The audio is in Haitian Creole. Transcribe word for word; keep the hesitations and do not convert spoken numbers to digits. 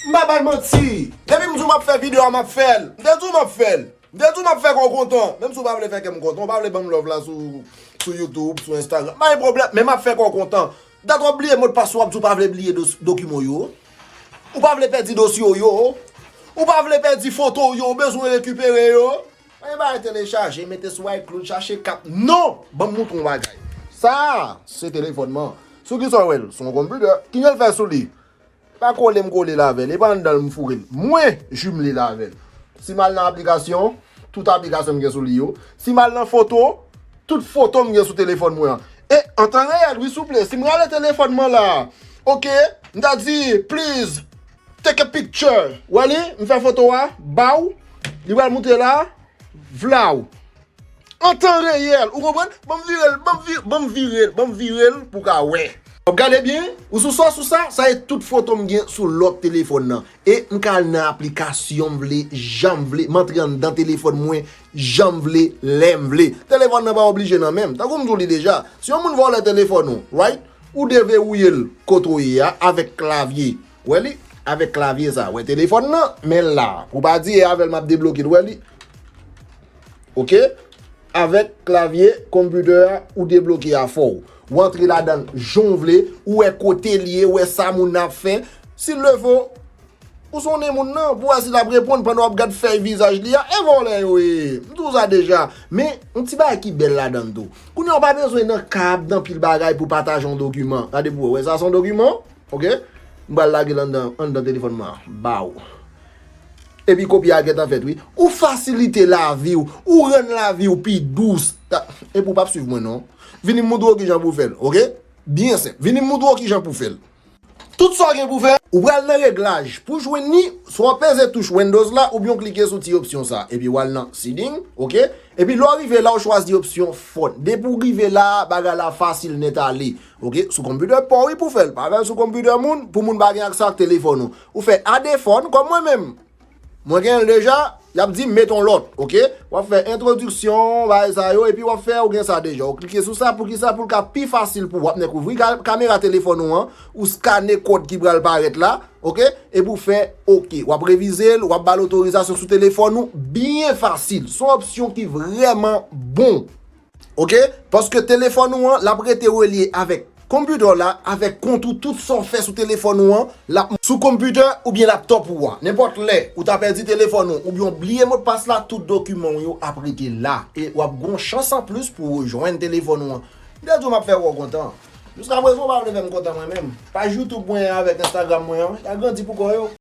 M pa bay manti. Depi m di w m ap fè videyo a, m ap fè l. M te di w m ap fè l. M te di w m ap fè kò w kontan. Menm si w pa vle fè kè m kontan, w pa vle ban m love la sou, sou YouTube, sou Instagram. Pa gen pwoblèm, men m ap fè kò w kontan. Dat w ap bliye modpas ou, w ap di w pa vle bliye dos-, dokiman w yo. Ou pa vle pèdi dosye w yo. Ou pa vle pèdi foto w yo, ou bezwen rekipere yo. Pa gen bagay telechaje, mete sou iCloud, chache kat. Non! Ban m montre w yon bagay. Sa a, se telefòn mwen. Sou ki sa w wè l? Sou yon konpitè. Kijan l fè sou li? Pa kole m kole l avè l, e pa anndan l m foure l. Mwen jimle l avè l. Si m al nan aplikasyon, tout aplikasyon m gen sou li yo. Si m al nan foto, tout foto m gen sou telefòn mwen an. E an tan reyèl, wi, souple, si m rale telefòn mwen la, oke, m ta di, please, take a picture. Wè li, m fè foto a, baw, li pral moute la, vlaw. An tan reyèl, ou konprann? Ban m vire l, ban m vi-, ban m vire l, ban m vire l pou w ka wè. W ap gade byen, ou sou sa, sou sa, sa e tout foto m gen sou lòt telefòn nan. E m ka al nan aplikasyon m vle, jan m vle, m antre anndan telefòn mwen, jan m vle, lè m vle. Telefòn nan pa oblije nan men m. Tankou m di w li deja, si yon moun vòlè telefòn ou, right? Ou devewouje l kote w ye a avèk klavye. Wè li? Avèk klavye sa. Wè telefòn nan, men l la. Pou w pa di e avè l m ap debloke l, wè li? Oke? Avèk klavye konpitè a, ou debloke afè w. Ou antre ladan l jan w vle, ou wè kote l ye, ou wè sa moun nan ap fè. Si l leve w, ou sonnen moun nan, pou w wè si l ap reponn pandan w ap gad fèy vizaj li a. E vòlè yo ye. M di w sa deja. Men, yon ti bagay ki bèl ladan l tou. Kounye a, w pa bezwen nan kab, nan pil bagay pou pataje yon dokiman. Gade pou w wè. Wè sa, se yon dokiman? Oke? M pral lage l anndan, anndan telefòn mwen an. Baw. Epi kopi a gentan fèt, wi. Ou fasilite lavi w, ou rann lavi w pi dous. Ta-, epi w p ap swiv mwen, non. Vini m montre w kijan pou w fè l, oke? Byen senp. Vini m montre w kijan pou w fè l. Tout sa w gen pou w fè, ou pral nan reglaj. Pou w jwenn li, swa w peze touch Windows la, oubyen w klike sou ti opsyon sa. Epi w al nan setting, oke? Epi lè w rive la, w chwazi opsyon font. Depi w rive la, bagay la fasil nèt ale. Oke, sou konpitè pa w wi pou w fè l. Pa fè l sou konpitè moun, pou moun pa gen aksè ak telefòn ou. Ou fè add a phone, kòm mwen menm. Mwen gen l deja, y ap di m mete yon lòt, oke? W ap fè entwodiksyon, bagay sa yo, epi w ap fè, ou gen sa deja. Ou klike sou sa, pou ki sa? Pou l ka pi fasil pou w. W ap nèk ouvri ka-, kamera telefòn ou an, ou skane kòd ki pral parèt la, oke? Epi w fè oke. W ap revize l, w ap ba l otorizasyon sou telefòn ou, byen fasil. Se yon opsyon ki vrèman bon. Oke? Paske telefòn ou an, l ap rete relye avèk konpitè w la, avèk kont ou, tout sa w fè sou telefòn ou an, l ap sou konpitè oubyen laptòp ou a. Nenpòt lè, ou ta pèdi telefòn ou, oubyen w bliye modpas la, tout dokiman w yo ap rete la. E w ap gen yon chans anplis pou w rejwenn telefòn ou an. M te di w m ap fè w kontan. Jiskaprezan, w pa vle fè m kontan mwen menm. Paj YouTube mwen an avèk Instagram mwen an, y a grandi pou kò yo.